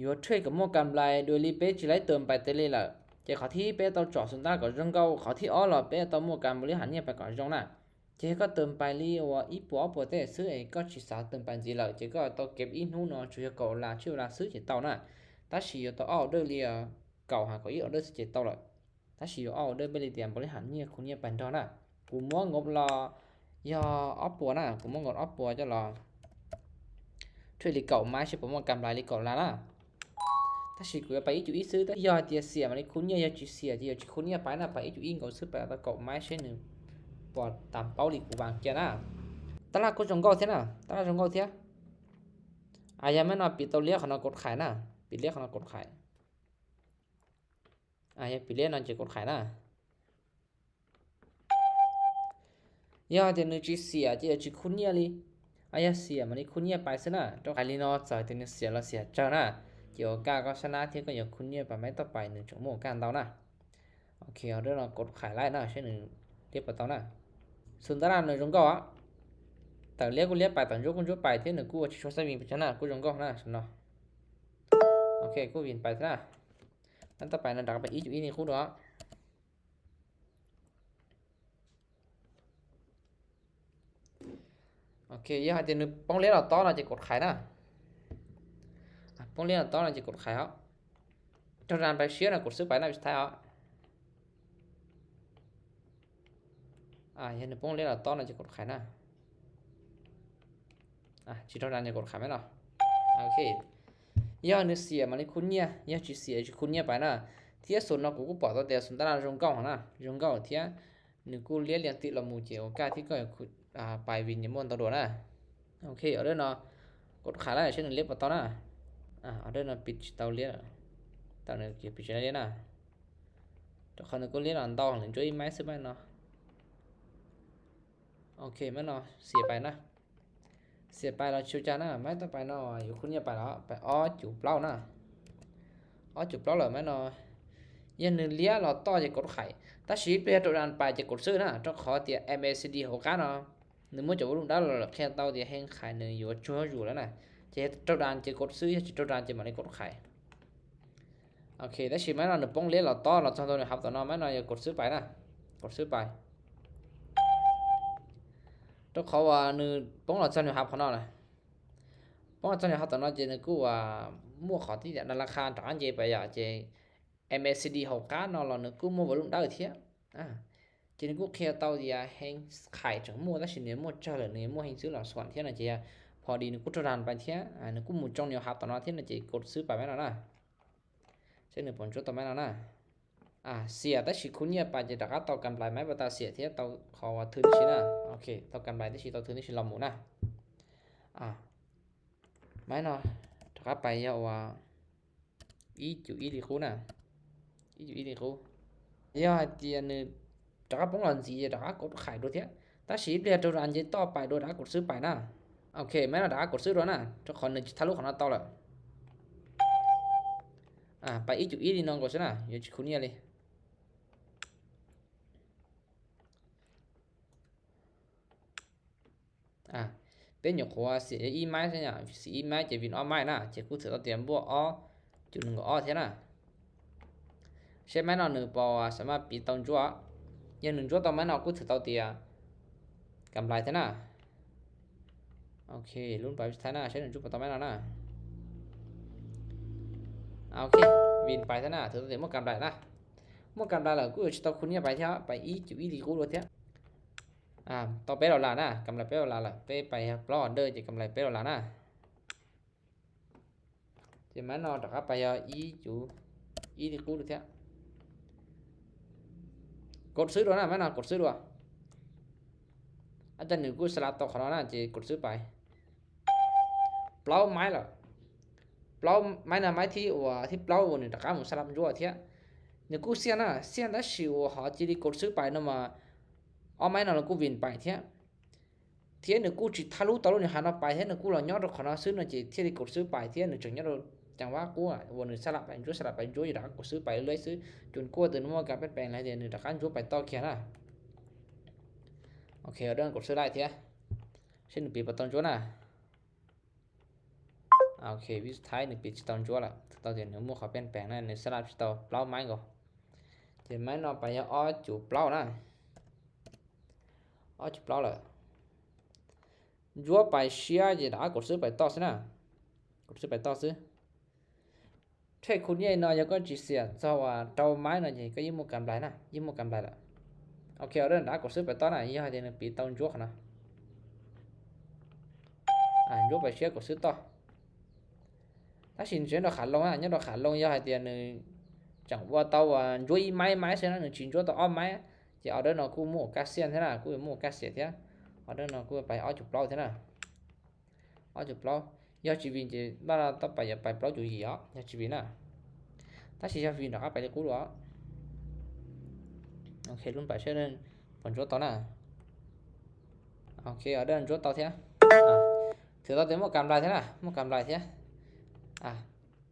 Yuav trade kom muaj kam nplais dua li peb tsis laib tus npais tes li lawm ces qhov thib ib peb tau tsom xus ntab kom zoo nkauj, qhov thib ob los peb tau muaj kam npaus li ham nyiaj pais kom zoo na. Ces koj tus npais li uas ib puas ob puas tej xwb es koj tsis xav tus npais ntxiv lawm ces koj tau kev ib hnub no tsuas yog kaum las tsib las xwb ces tau na. Tab sis yuav tau ob order li kaum ha kaum ib order xwb ces tau lawm. Tab sis yuav ob order npaum li tias npaus li ham nyiaj khu nyiaj pais nrog na. Kuv muab nkaus los yog ob puas na, kuv muab nkaus ob puas coj los trade li kaum maiv seb puas muaj kam nplais li kaum las na. Tab sis kuv yuav pais ib cum ib xwb, tab yog hais tias xiam mam li khu nyiaj, yog tsis xiam ces yuav tsis khu nyiaj pais na, pais ib cum ib nkaus xwb, pais tau kaum maiv seb nws puas tas paub li kuv vas kiag na. Tab laj kuj zoo nkauj thiab na, tab laj zoo nkauj thiab. Yog maiv no piv tau liab qhov no kaus qhais na, piv liab qhov no kaus qhais. Yog piv liab no ces kaus qhais na. Yog tias nws tsis xiam ces yuav tsis khu nyiaj li. Yog xiam mam li khu nyiaj pais xwb na, rau qhov li no txawm tias nws xiam los xiam tsawg na, ces ua kaj koj sab nab thiab koj yuav khu nyiaj pais maiv toj pais nws tseem muaj ua kaj ntau na. Ok, order no kaus qhais lawm na, seb nws liab puas tau na. Xus ntab laj nws zoo nkauj. Tawm liab kuj liab pais, tawm ntsuab kuj ntsuab pais thiab nws kuj ua tsis tshua xab vim pes tsawg na, kuj zoo nkauj na no. Ok, kuj vim pais thiab na. Maiv toj pais no rov qab pais ib cum ib li qub dua. Ok, yog hais tias nws poob liab los tob no ces kaus qhais na. Poob liab los tob no ces kaus qhais os. Raug ran pais siab no kaus xwb pais na, pis thaib os. Yog nws poob liab los tob no ces kaus qhais na. Tsis raug ran ces kaus qhais maiv no. Ok, yog nws xiam mam li khu nyiaj, yog tsis xiam tsis khu nyiaj pais na. Thiab xus no kuv kuj pom tau tias xus ntab laj zoo nkauj na, zoo nkauj thiab nws kuj liab liag tim los mus ces ua kaj thiab koj pais vim nyias muaj ntau dua na. Ok, order no kaus qhais lawm seb nws liab puas tau na. Order no piv tsis tau liab, tau nws piv tsis tau liab na. Rau qhov nws kuj liab los ntau, nws ntsuab ib maiv xwb maiv no. Ok, maiv no xiam pais na. Xiam pais los tsis ua cas na, maiv toj pais no yuav khu nyiaj pais los pais ob cum plaub na. Ob cum plaub lawm maiv no. Yog nws liab los toj ces kaus qhais, tab sis ib pliag raug ran pais ces kaus xwb na, rau qhov tias MACD hauv qab no nws muab cov volume dawb los lawm qhia tau tias hee qhais nws yuav tsuag zuj zus lawm na. Ces raug ran ces kaus xwb, yog tsis raug ran ces mam li kaus qhais. Ok, tab sis maiv no nws poob liab los tob los txog ntawm nws hauv tom no, maiv no yog kaus xwb pais na, kaus xwb pais. Rau qhov uas nws poob los txog nws hauv qhov no na, poob los txog nws hauv tom no ces nws kuj muaj qhov tib yam no laj qha rov qab nce pais yom, ces MACD hauv qab no los nws kuj muaj volume dawb thiab. Ces nws kuj qhia tau tias hee qhais tseem muaj tab sis nws muaj tsawg lawm, nws muaj hee xwb los xuam thiab no ces pho dis nws kuj raug ran pais thiab, nws kuj mus tsoo nws hauv tom no thiab no ces kaus xwb pais maiv no na. Seb nws puas ntsuab tau maiv no na. Xiam tab sis khu nyiaj pais ces rov qab tau kam nplais, maiv puas tau xiam thiab tau qhov uas thwm tib si na. Ok, tau kam nplais tib si, tau thwm tib si los mus na. Maiv no rov qab pais yog uas ib cum ib li qub na, ib cum ib li qub. Yog hais tias nws rov qab poob los ntxiv ces rov qab kaus qhais dua thiab, tab sis ib pliag raug ran nce toj pais dua rov qab kaus xwb pais na. Ok, maiv no rov qab kaus xwb dua na, rau qhov nws tsis thab lub qhov no tau lawm. Pais ib cum ib li no nkaus xwb na, yuav tsis khu nyiaj li. Peb nyuam qhuav xiam ib maiv xwb, xiam ib maiv ces vin ob maiv na, ces kuj txhawm tau tias npuaj ob cum nees nkaum ob thiab na. Seb maiv no nws puas xav maj piv tau ntsuab. Yog nws ntsuab tau maiv no kuj txhawm tau tias kam nplais thiab na. Ok, lub nplais thaib na, seb nws ntsuab puas tau maiv no na. Ok, vin pais thiab na, txhawm tau tias muaj kam nplais na. Muaj kam nplais lawm kuj yuav tsis tau khu nyiaj pais thiab, pais ib cum ib li qub dua thiab. Tau peb los las na, kam nplais peb los las lawm, peb pais yog plaub order ces kam nplais peb los las na. Ces maiv no rov qab pais yog ib cum ib li qub dua thiab. Kaus xwb dua na, maiv no kaus xwb dua. Ab, cas nws kuj xa la tau qhov no na ces kaus xwb pais. Plaub maiv lawm. Plaub maiv no maiv thib uas thib plaub uas nws rov qab mus xa la ntsuab thiab. Nws kuj xiaj na, xiaj tab sis uas hov cia li kaus xwb pais no mas ob maiv no los kuj vin pais thiab. Thiab nws kuj tsis thab lub tau lub nws hav no pais thiab, nws kuj los nyob rau qhov no xwb no ces thiaj li kaus xwb pais thiab, nws tseem nyob rau ceev vab qub uas nws xa la pais ntsuab, xa la pais ntsuab, rov qab kaus xwb pais lawm xwb. Cus kuaj tus nws muaj kam peb pees lawm tias nws rov qab ntsuab pais toj kiag na. Ok, dab kaus xwb laij thiab, seb nws piv puas tau ntsuab na. Ok, vib xub thaib nws piv tsis tau ntsuab lawm, tau tias nws muaj qhov pej peem na, nws xab laj tsis tau plaub maiv nkaus. Ces maiv no pais yog ob cum plaub na, ob cum plaub lawm. Ntsuab pais siab ces rov qab kaum xwb pais toj xwb na, kaum xwb pais toj xwb. Thej khu nyej no yog koj tsis xiam txog uas rau maiv no ces koj yeej muaj kam nplais na, yeej muaj kam nplais lawm. Ok, order rov qab kaum xwb pais toj na, yog hais tias nws piv tau ntsuab qhov no. Ntsuab pais siab kaum xwb toj. Tab sis nws tseem nyob rau qhav loo na, nyob rau qhav loo yog hais tias nws tseem ua tau ntsuab ib maiv maiv xwb na, nws tsis ntsuab tau ob maiv, ces order no kuj muaj ua kaj xiam thiab na, kuj yuav muaj ua kaj xiam thiab. Order no kuj pais ob cum plaub thiab na. Ob cum plaub, yog tsis vim ces npaj no tau pais yuav pais plaub cum yim os, yog tsis vim na. Tab sis yog vim rov qab pais li qub dua. Ok, lub pais seb puas ntsuab tau na. Ok, order ntsuab tau thiab. Thwm tau tias muaj kam nplais thiab na, muaj kam nplais thiab.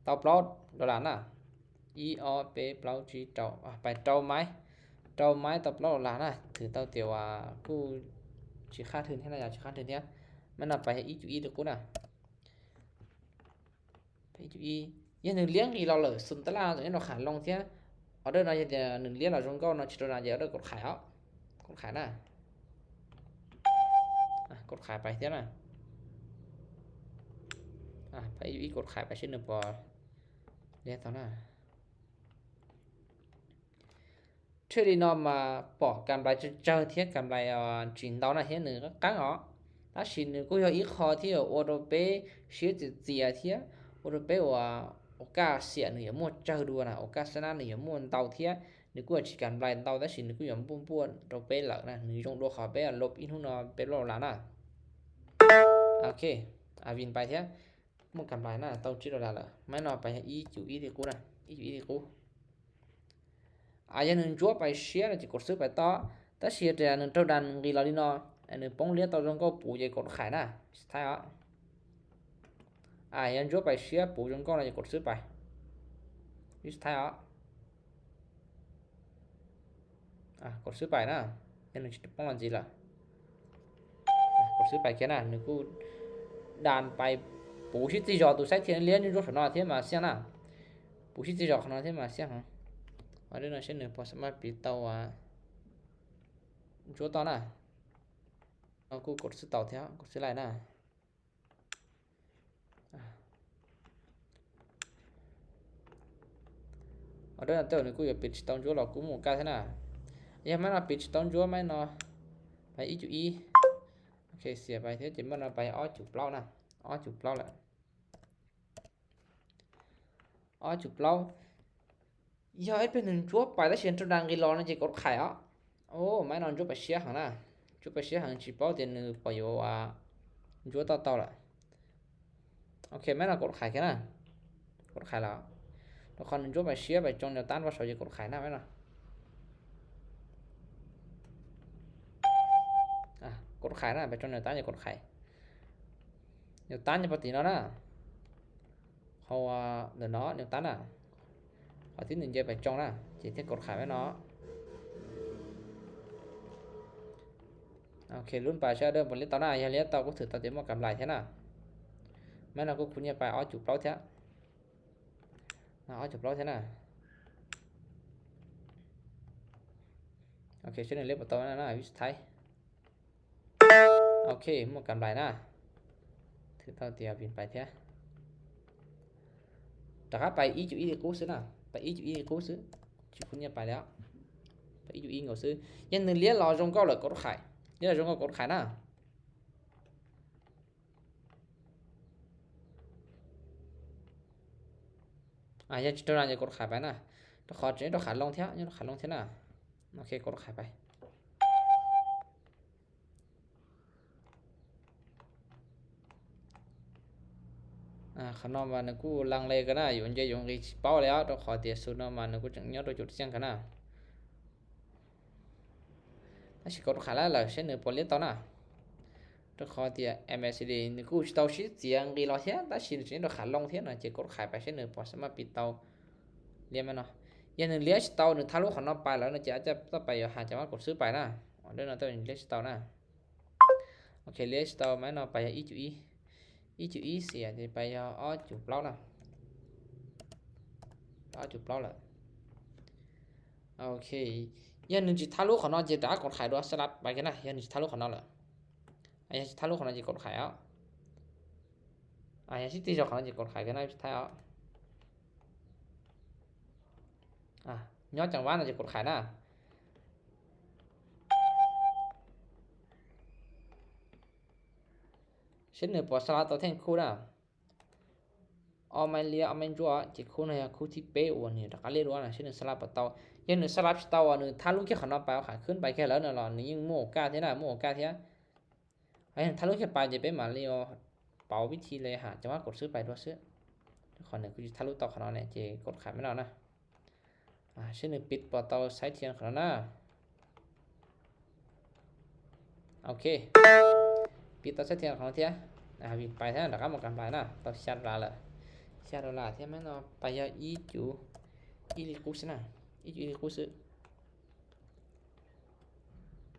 Tau plaub dollar na. Ib ob peb plaub tsib rau, pais rau maiv, rau maiv tau plaub dollar na, thwm tau tias uas kuj tsis qab rhwg thiab na, yog tsis qab rhwg thiab. Maiv no pais yog ib cum ib li qub na. Yog nws liab nqis los lawm, xum tab laj no tseem nyob rau qhav loo thiab. Order no yog tias nws liab los zoo nkauj no tsis rau na ces order kaum qhais os, kaum qhais na. Kaum qhais pais thiab na. Pais ib cum ib kaum qhais pais seb nws puas liab tau na. Trade li no mas pom kam nplais tsawg tsawg thiab kam nplais tsis ntau na thiab nws qab qeeb os. Tab sis nws kuj yog ib qho thiab ua rau peb siab txias txias thiab ua rau peb ua, ua kaj xiam nws yuav muaj tsawg dua na, ua kaj xab nab nws yuav muaj ntau thiab. Nws kuj yuav tsis kam nplais ntau tab sis nws kuj yuav npuaj npuaj rau peb lawm na, nws zoo dua qhov peb lub ib hnub no peb plaub dollar na. Ok, vim pais thiab, muaj kam nplais na, tau tsib dollar lawm. Maiv no pais yog ib cum ib li qub na, ib cum ib li qub. Yog nws ntsuab pais siab no ces kaum xwb pais toj, tab sis yog tias nws raug das nqis los li no, nws poob liab tau zoo nkauj puv ces kaum qhais na, vib xub thaib os. Yog ntsuab pais siab puv zoo nkauj no ces kaum xwb pais, vib xub thaib os. Kaum xwb pais na, yog nws tsis poob los ntxiv lawm. Kaum xwb pais kiag na, nws kuj das pais puv sib txig zog tus saib thiaj liab ntsuab saum no thiab mas xiab na. Puv sib txig zog qhov no thiab mas xiab heev. Ua li no seb nws puas maj piv tau ntsuab toj na. No kuj kaum xwb tau thiab, kaum xwb laij na. Ua dab no tej zaum nws kuj yuav piv tsis tau ntsuab los kuj muaj kaj thiab na. Yog maiv no piv tsis tau ntsuab maiv no, pais ib cum ib. Ok, xiam pais thiab ces maiv no pais ob cum plaub na, ob cum plaub lawm. Ob cum plaub. Yog ib pliag nws ntsuab pais tab sis raug das nqis los no ces kaum qhais os. Maiv no ntsuab pais siab heev na, ntsuab pais siab heev tsis paub tias nws puas yuav ntsuab toj tau lawm. Ok, maiv no kaum qhais kiag na, kaum qhais lawm. Rau qhov nws ntsuab pais siab pais tsoo nias tab pab saud ces kaum qhais na maiv no. Kaum qhais na, pais tsoo nias tab ces kaum qhais. Nias tab nyob pog tim no na. Qhov ntawm no nias tab na. Qhov tib nws nce pais tsoo na, ces thiaj kaum qhais maiv no. Ok, lub pais seb dawb puas liab tau na, yog liab tau kuj thwm tau tias muaj kam nplais thiab na. Maiv no kuj khu nyiaj pais ob cum plaub thiab. Ob cum plaub thiab na. Ok, seb nws liab puas tau na, vib xub thaib. Ok, muaj kam nplais na. Thwm tau tias vim pais thiab. Rov qab pais ib cum ib li qub xwb na, pais ib cum ib li qub xwb, tsis khu nyiaj pais li os. Pais ib cum ib nkaus xwb, yog nws liab los zoo nkauj lawm kaum qhais, liab los zoo nkauj kaum qhais na. Yog tsis raug na ces kaum qhais pais na, rau qhov tseem nyob rau qhav loo thiab, nyob rau qhav loo thiab na. Ok, kaum qhais pais. Qhov no mas nws kuj laj le kawg na, yuav nce yuav nqis tsis paub li os, rau qhov tias xu no mas nws kuj tseem nyob rau cum xiaj kawg na. Tab sis kaum rau qhais lawm seb nws puas liab tau na. Rau qhov tias M A C D nws kuj tsis tau sib txiav nqis los thiab, tab sis nws tseem nyob rau qhav loo thiab no ces kaum rau qhais pais seb nws puas maj piv tau liab maiv no. Yog nws liab tsis tau, nws thab lub qhov no pais lawm no ces caj toj pais yuav has cov mab kaum xwb pais na. Ua dab no tej nws liab tsis tau na. Ok, liab tsis tau maiv no pais yog ib cum ib. Ib cum ib xiam ces pais yog ob cum plaub na. Ob cum plaub lawm. Ok, yog nws tsis thab lub qhov no ces rov qab kod khais dua xab lab pais kiag na, yog nws tsis thab lub qhov no lawm. Yog tsis thab lub qhov no ces kod khais os. Yog sib tig zog qhov no ces kod khais kiag na, tsis thab os. Nyob ceev vab no ces kod khais na. Seb nws puas xab lab tau theej khub na. Ob maib liab ob maib ntsuab ces khub no yog khub thib peb uas nws rov qab liab dua na, seb nws xab lab puas tau. Yog nws xab lab tsis tau uas nws thab lub kiag qhov no pais ua qham khwb pais kiag lawm no los nws yeej muaj ua kaj thiab na, muaj ua kaj thiab. Yog nws thab lub kiag pais ces peb mam li pauv vib thi li ham, ceev vab kod xwb pais dua xwb. Rau qhov nws kuj tsis thab lub tau qhov no ne ces kod khais meb no na. Seb nws piv puas tau xaib thiaj qhov no na. Ok, piv tau xaib thiaj qhov no thiab. Vim pais thiab rov qab mus kam nplais na, tau xya dollar lawm. Xya dollar thiab meb no pais yog ib cum ib li qub xwb na, ib cum ib li qub xwb.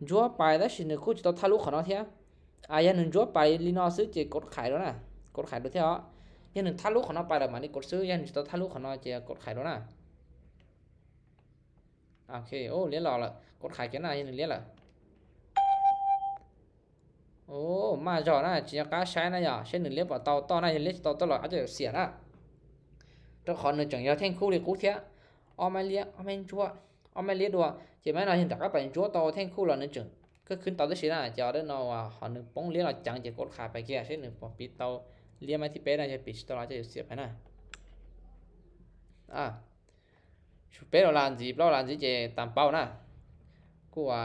Ntsuab pais tab sis nws kuj tsis tau thab lub qhov no thiab. Yog nws ntsuab pais li no xwb ces kod khais dua na, kod khais dua thiab os. Yog nws thab lub qhov no pais lawm mam li kod xwb, yog nws tsis tau thab lub qhov no ces kod khais dua na. Ok, liab los lawm, kod khais kiag na, yog nws liab lawm. Maj zog na, tsis nco qab saib na yom, seb nws liab puas tau toj na, yog liab tsis tau toj los ob coj yuav xiam na. Rau qhov nws tseem yog theej khub li qub thiab. Ob maib liab, ob maib ntsuab, ob maib liab dua, ces maib no yog rov qab pais ntsuab tau theej khub los nws tseem kawg khwb tau tib si na, ces dab no uas ho nws poob liab los ceev ces kod khais pais kiag seb nws puas piv tau liab maib thib peb na, yog piv tsis tau los coj yuav xiam pais na. Tshuav peb dollar ntxiv plaub dollar ntxiv ces tas paub na. Kuj ua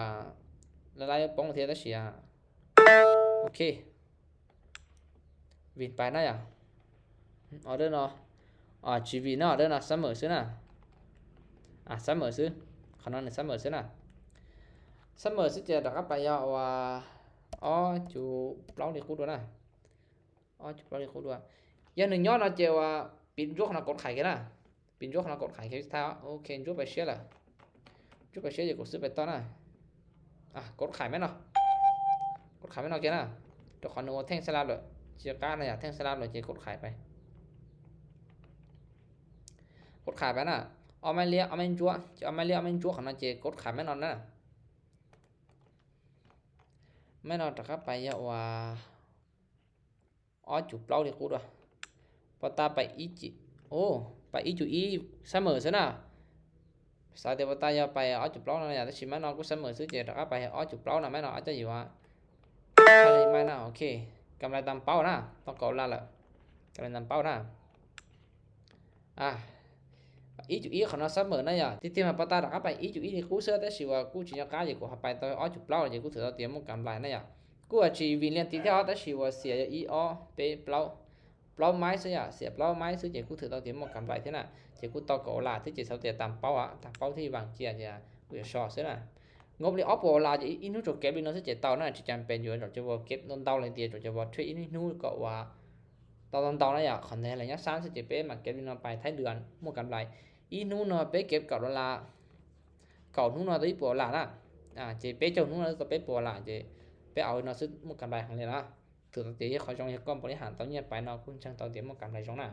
laj laj poob thiab tab sis ok. Vim pais na yom. Order no, tsis vim na, order no summer xwb na. Summer xwb, qhov no nws summer xwb na. Summer xwb ces rov qab pais yog ua ob cum plaub li qub dua na. Ob cum plaub li qub dua. Yog nws nyob no ces ua piv ntsuab qhov no kod khais kiag na. Piv ntsuab qhov no kod khais kiag thab, ok, ntsuab pais siab lawm. Ntsuab pais siab ces kod xwb pais toj na. Kod khais meb no, kod khais meb no kiag na. Rau qhov nws ua theej xab lab lawm, tsis qab na yom, theej xab lab lawm ces kod khais pais. Kod khais pais na. Ob maib liab ob maib ntsuab, ces ob maib liab ob maib ntsuab qhov no ces kod khais meb no na. Meb no rov qab pais yog ua ob cum plaub li qub dua. Pov tas pais ib, pais ib cum ib summer xwb na. Xav tias pov tas yog pais ob cum plaub no yom, tab sis meb no kuj summer xwb ces rov qab pais ob cum plaub no, meb no ob coj yuav. Maib na, ok, kam nplais tas paub na, tau kaum dollar lawm. Kam nplais tas paub na. Ib cum ib qhov no summer na yom, tiag tiag mas pov tas rov qab pais ib cum ib li qub xwb tab sis uas kuj tsis nco qab ces kuv ho pais tau ob cum plaub ces kuj thwm tau tias muaj kam nplais na yom. Kuj tsis vim liaj ti thiab os, tab sis uas xiam yog ib ob peb plaub, plaub maib xwb yom, xiam plaub maib xwb ces kuj thwm tau tias muaj kam nplais thiab na. Ces kuj tau kaum dollar thiab ces xav tias tas paub, tas paub thiaj vam cia tias kuj yuav so xwb na. Nkaus li ob puas dollar ces ib hnub tsuas kev li no xwb ces tau na, tsis cas pes yuav zaum cov uas kev ntau ntau li tias zaum cov uas trade ib hnub kom uas tau ntau ntau na yom. Qhov ntawd lawv nyob sab xwb ces peb mam kev li no pais Thaib Dwm muaj kam nplais. Ib hnub no peb kev kaum dollar, kaum hnub no tau ib puas dollar na. Ces peb caug hnub no tau peb puas dollar ces peb au li no xwb muaj kam nplais heev li na. Thwm tau tias yog qhov zoo, yog koj npaum li ham tau nyiaj pais no kuj ntseeg tau tias muaj kam nplais zoo na.